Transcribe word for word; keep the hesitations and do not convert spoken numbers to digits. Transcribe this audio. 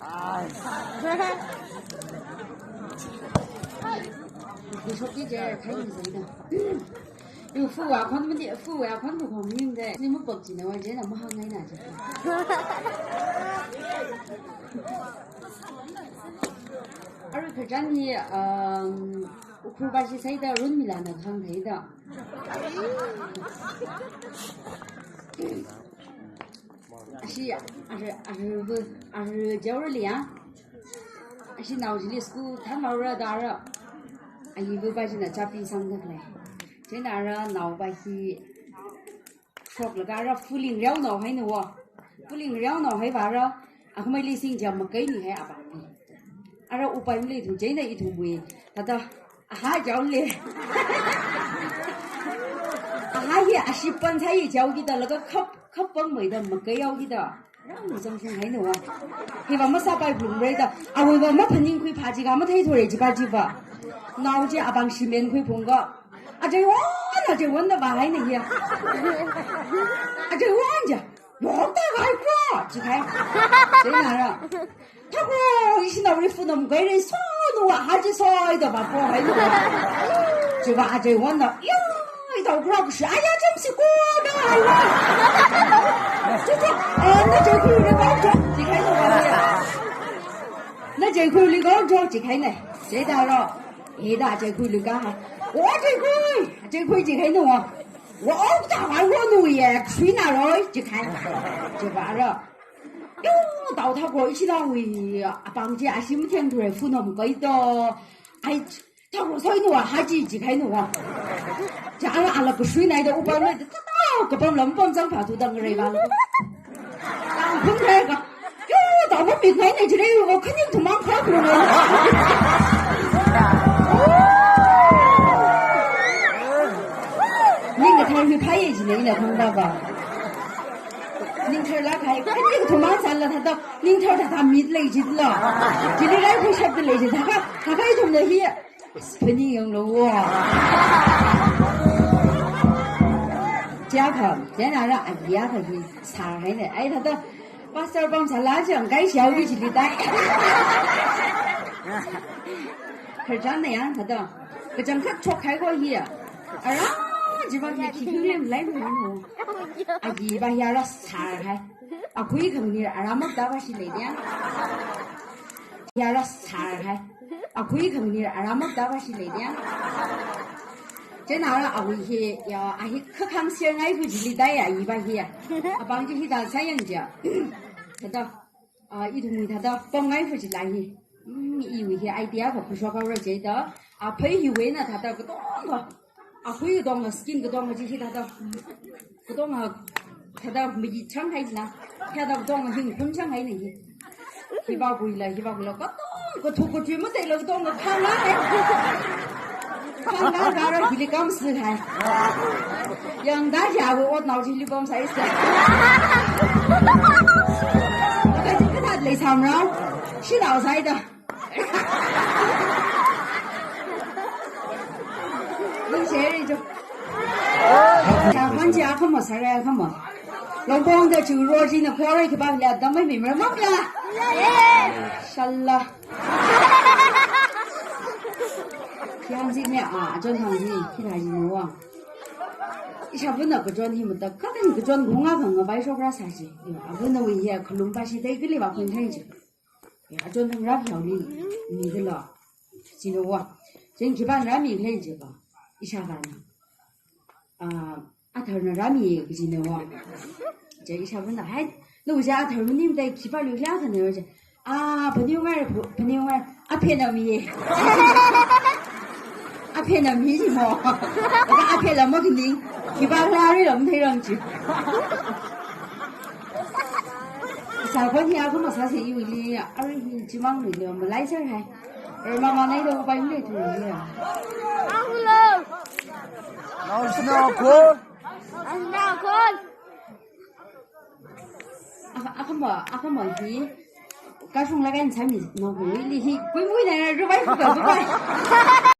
Ai. Yu fu wa khon mandi, fu wa khon bu khon ming de. Ni mu pok chi na wa je na mu hang ngai na je. Arui khararchan hi, um, Ukhrul bashi saida Runmila na khang thei da. Ashi, aru, aru, aru jaurali ya. Ashi nao chili school thanlaora da ra. Ayi bu ba china chapi sangda khalei. China ra nao ba hi shoklaga ra fuling riao nao hai na wo. Fuling riao nao hai ba ra. Akhumaili sing jam makai ni hai apam ni. Ara upai maleithu china ithumwui. Thāda, aha jau le. Aha hi ashi pan sai jau kida laga khap, khap pang mai da makai jau kida. Rang zang sung hai na wa. Hi ba masāpai phung rei da. Awui ba maphaning khui pha chi ga mathei thore chi ba chi ba. Nao chi apam shimen khui phung ga. Ajai wan, ajai wan da ba hai na hi. Ajai wan ja. Yokta gai kro, chi khai. China ra. Thakro, ishi naoli fu nam gai rei so, nu wa ha chi so, ida ba kro hai nu wa. Chi ba ajai wan na, ya, ida kro kushi, aya jam si ko, da hai wa. Chi chi, eh, na jai khuilu kau jo, chi khai nu wa ya. Na jai khuilu kau jo, chi khai na. Chida ro. Ida jai khuilu ka ha. O jai khui, jai khui chi khai nu wa. Wa, o, ta, wa, wa, nu, ye, sui na roi, chi khai. Chi ba ra. Yo, tao tha ko, ishi la wi, apam chi, ashi mtheng thure, fu nom kai to. Ai, tha ko, soi nu wa, ha chi, chi khai nu wa. Cha, ala, ala, ko, sui na, da, u, pam, na, ta, ta, ko, pam, lam, pam, zang, pha, tu, dang, rei, ba, la. Tang, phun, rei, ka. Yo, tao ma pik ngai ne jire yo, khaning thumang kha kru ngai. Ning kathar hi phai ye jine ina khang ba ba. Ning thar la khai, khaning thumang sāla thāda, ning thar thāda mit lei jitla. Jili rai khu shap lei jit, thākha, thākha ithumna hi. Phaning yanglu wo. Chiakha, china ra agiakha hi sāhai ne. Ai thāda, pastor pam sāla chang kai shao ki chili tai. Khararchan na ya, thāda. Kachangkhat chok khai ko hi ya. Ara, jiba hi khi khulem lai mu no. Agi ba ya ra sāhai. Akhui khangni ara mak da ba shi lei ya. Ya ra sāhai. Akhui khangni ara mak da ba shi lei ya. China ra awui hi, ya, a hi khakhang share ngai khu jili da ya, i ba hi ya. Apam chi hi da sa yang ja. Thāda, a, ithumwui thāda, pam ngai khu jila hi. Mm, iwui hi idea ba khu shok ra je da. A phei hi wui na thāda katong ba. Akhui katong, skin katong chi hi thāda. Katong, thāda mayi chang hai na. Thāda katong hing khun chang hai ni. Hi ba khuila, hi ba khuila. Katong, kathu kathu ma tei la katong khang la hai. Khang la ga ra hili kam si hai. Yang da ya wo ot nao chi li bom sai sai. Ka chi ka lei sam ra. Shi nao sai da. Ningshiri jo. Chākhon chi akhama sāra akhama. Longpong da chu ro chi na khore ki bang la dam mai mi mer mam la. Shala. Yang ji ne a, jon hang ji, ki la ji no wa. Isha buna ka jon hi mata, ka kan ka jon gunga kanga bai shok ra sa ji. Abuna wi ya kulum ba shi dai kili ba kun thai ji. Ya, achon thang rap yao ni, ni de lo. Chi no wa. Chen ki ban rami le je ba. Isha ba na. Ah, athar na rami ye, chi no wa. Je isha ba na hai. No ja athar ni mdai ki ba lu ya ka ne je. Ah, pani ngai, pani ngai. Aphe na mi ye. Aphe na mi ji mo. Aphe la mo kini. Ki ba la ri lo mthei rang ji. Sa kon hi akha masā se iwui li, arui hi chimang lui lo, malai sāhai. Rama manai lo pai mle tu li. Ang lo. Nao sina ko. Ang na ko. Akha, akhama, akhama hi. Kashung laga in sami no ko li hi. Kui mui na rubai ko rubai.